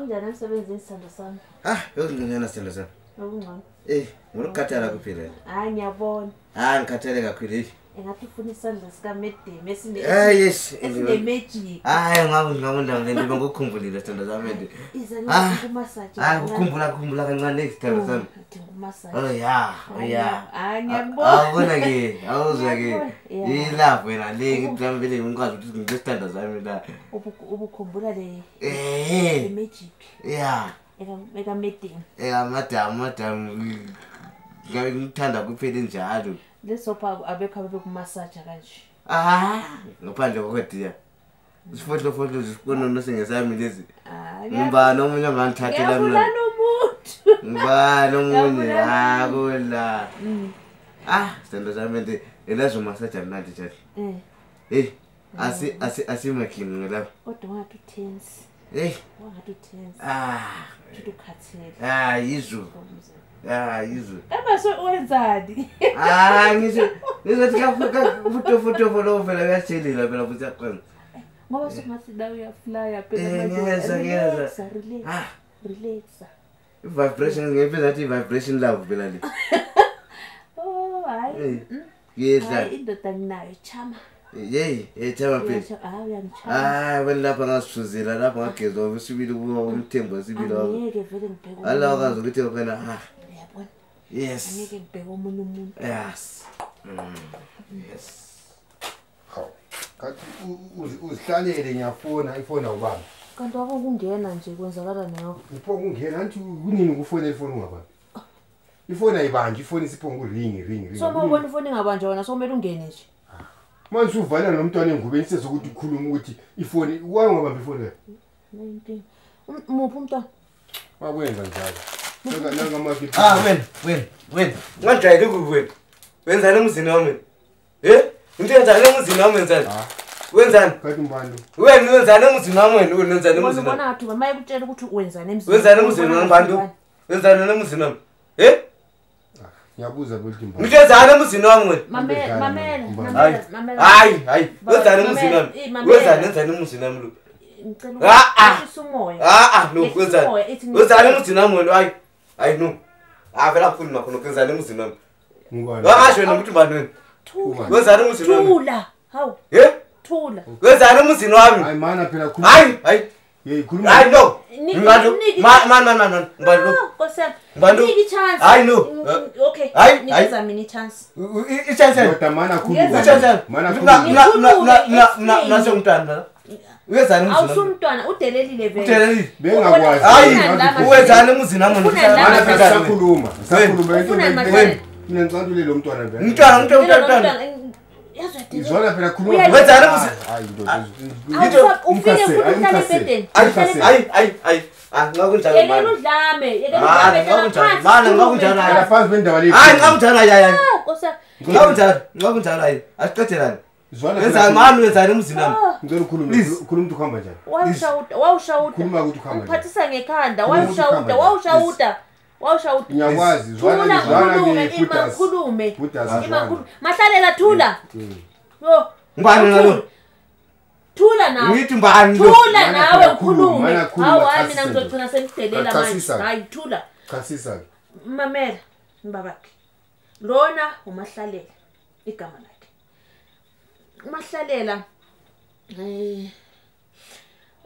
Kunjani emsebenzini sithando sami? Ah, yokungena sithando sami. Okungcono. Eh, ngokukhathala kuphela. Hayi ngiyabona. Ah, ngikhathele kakhulu eh. Engathi ufuna isandla sika madam esine. Eh, yes, esine magic. Hayi, ngakungakundla ngento ngokukhumbulile sithando sami nje. Iza ngikumassage. Hayi, ukukhumbula kancane sithando sami. Udinga umassage. Oh yeah, oh yeah. Hayi ngiyakubona. Awubona ke, awuzwa ke. Ilove wena le ngidlambele ngikwazi ukuthi ngisithando sami la. Ubukhumbula le. Eh. Magic. Yeah. Eka madam. Eh, madam. Ngabe ngithanda kuphela njalo. Lesopha abekho abekumassage kanje. Ah, ngaphandle kokwediya. Isifohlo zisikonono sengesami lezi. Ah, ngibani omunye angangithathela mina. Ngiyabulala umuntu. Ngibani omunye akula. Ah, sithando sami nje elazo massage mnandi njalo. Eh. Hey, asimaking lapha. Kodwa ungathi tense. Hey, ungathi tense. Ah, ukhathele. Ah, yizu. Ah, yizu. Kama so wenzani? Ah, ngisho ngizothi ka futo lo vela uyachelela phela futhi yaqonda. Ngoba sokungathi la uyaflya phela manje. Ngiyeza. Relax. Ah, relax. Vibration ngiyephe ngathi vibration love phela le. Oh, hayi. Yedla. Hayi indoda nginayo chama. Yey, chama phela. Ah, uyangichama. Ah, wena lapha ngasithuzela lapha ngagezwa usibili kuba umthembo sibili wakho. Angeke vele ngibheke. Allah akazi ukuthi wena ah. Uyabona? Yes. Angeke ngibheke omunye umuntu. Yes. Yes. Hawu. Kathi uzihlalele ngiyafona ifona ubaba. Kanti wabo kungena nje kwenzakala nawe. Ngipho kungena anti kunini ukufona ifoni ungabambi. Ifoni ayibanji, ifoni isipho nguring ring. So mawubona ifoni ingabanjwa wena so kumele ungene nje. Manje uvala nomntwana engubeni sezokuthi ukhuluma ukuthi ifoni why ungabambi ifoni la? 19. Muphi umntwana? Wakwenza njalo. Nanga mafiki. Ah, wena. Ungajayeli kubi wena. Wenzani emzini wami? Eh? Into yenzani emzini wami wenzani? Wenzani? Kathi mbani? Wena wenzani emzini wami wena? Wena wenzani emzini wami? Ubona ngathi mama ekutshela ukuthi wenzani emzini. Wenzani emzini wami bantu? Wenzani emzini wami? Eh? Ngiyabuza ukuthi mbani. Into yenzani emzini wami wena? Mamela. Hayi. Wenzani emzini wami? Wenzani emzini wami lo? Ngicela ukwehlisa umoya. Ah, no, wenzani? Wenzani emzini wami wena? Hayi. Hayi no. Ah, vela khuluma khona kwenzani emzini wami. Ngubani? Wangasho wena ukuthi mbani wena? Wenzani emzini wami? Thula. Hawu. Eh? Thula. Wenzani emzini wami? Hayi mana phela khuluma. Hayi. Hey, khuluma. Hayi no. Ngibani? Man. Ngibani lo? Nkosi yami. Ngibani? Niki chance. Hayi no. Okay. Nikeza mina i-chance. I-chance. Kodwa mana khuluma. I-chance. Mana khuluma. Na sengumntwana. Wenzani emzini wami? Awusumntwana udelelile vele. Udelelile. Bengakwazi. Hayi, wenzani emzini wami? Mana phela sakhuluma. Sakhuluma mina ngicantule lo mntwana vele. Mntwana. Izwana phela khuluma. Wenzani emzini? Hayi ndoda. Ufike futhi uhlale ebhedeni. Hayi. Ah, ngakunjalo manje. Yekela udlame, yekela udlame hlala phansi. Mana ngakunjalo. Hlala phansi bendaba le. Hayi ngakunjalo hayi. Nkosi. Ngakunjalo hayi. Asiqedelane. Izwana wenzani mani wenzani emzini wami? Ngicela ukhulume, khuluma ukuthi uhamba njani. Wawushawuta. Khuluma ukuthi uhamba njani. Uphathisa ngekhanda, wawushawuta. Ngiyakwazi, zwana nge khulume. Mahlalela thula. Yo. Ngubani lo? Thula nawe. Ngithi mbani lo? Thula nawe ukhulume. Hawu hayi mina ngizogcina sengidelela manje. Hayi thula. Chasisa. Mamela mbabakhe. Lona uMahlalela igama lakhe. uMahlalela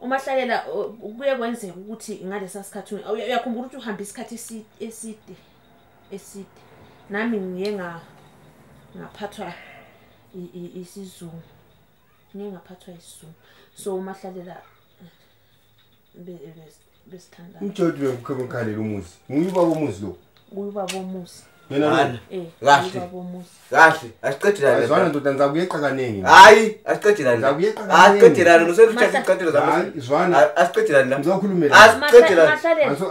uMahlalela kuye kwenzeka ukuthi ngalesa sikhathi uyakhumbula ukuthi uhamba isikhathi eside nami ngiye ngaphathwa isizungu. Ngiye ngaphathwa isizungu. So uMahlalela besithanda. Umtshodi wekukhalela umuzi. Nguye ubaba womuzi lo. Nguye ubaba womuzi. Mina kahle. Kahle, asiqedelane. Azwana ndoda ngizakuyeqa kaningi. Hayi, asiqedelane. Ngizakuyeqa kaningi. Asiqedelane, uselutsha iqedelo zami. Hayi, zwana. Asiqedelane la. Ngizokhulumela. Asiqedelane.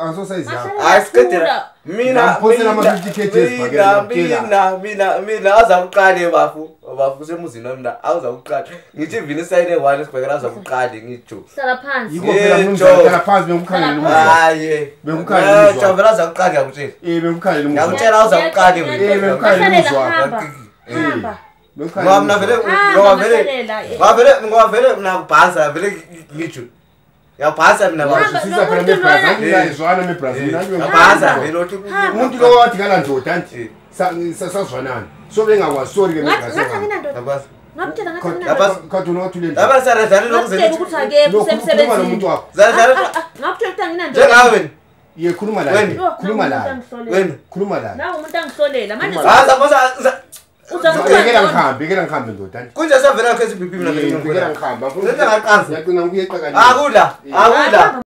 Angisosayizi yakho. Asiqedelane. Mina ngiphosela ama 50 kg ezibhakela. Mina azakuqale bafu. Bafu semuzini wami la awuzakuqala. Ngithi vini sayine 1 esibhakela azakuqale ngitsho. Hlala phansi. Yikho phela mnumzane hlala phansi bengikukhalela umuzi. Hayi. Bengikukhalela umuzi. Jabula azakuqala ngiyakutshela. Eh bengikukhalela umuzi. Ngiyakutshela awuzakuqale mina. Eh bengikukhalela umuzi wakho. Hamba. Ngoba mina vele ngoba vele mina kubhansa vele ngitsho. Ngiyabhasa mina baba. Sisa phela mebraza ngiyazwana mebraza mina ngiyabhasa vele uthi umuntu lo wathi kalandoda anti sasazwanana so bengakwazi sorry ke mebraza ngiyabhasa ngakutshela ngathi mina khathi unothule nje lapha saradlala lokuzela ukuthi akekho usemsebenzini umuntu wakho ngakutshela ukuthi anginandoda njengawe ye khuluma la khuluma la wena khuluma la nawu umuntu angihlolela manje haza uzakuyekela ngihambe yekela ngihambe ndoda kunje savela khetha iBP mina ngeke ngihambe ngaqansa ngiyaqina ngiyeqa akula akula.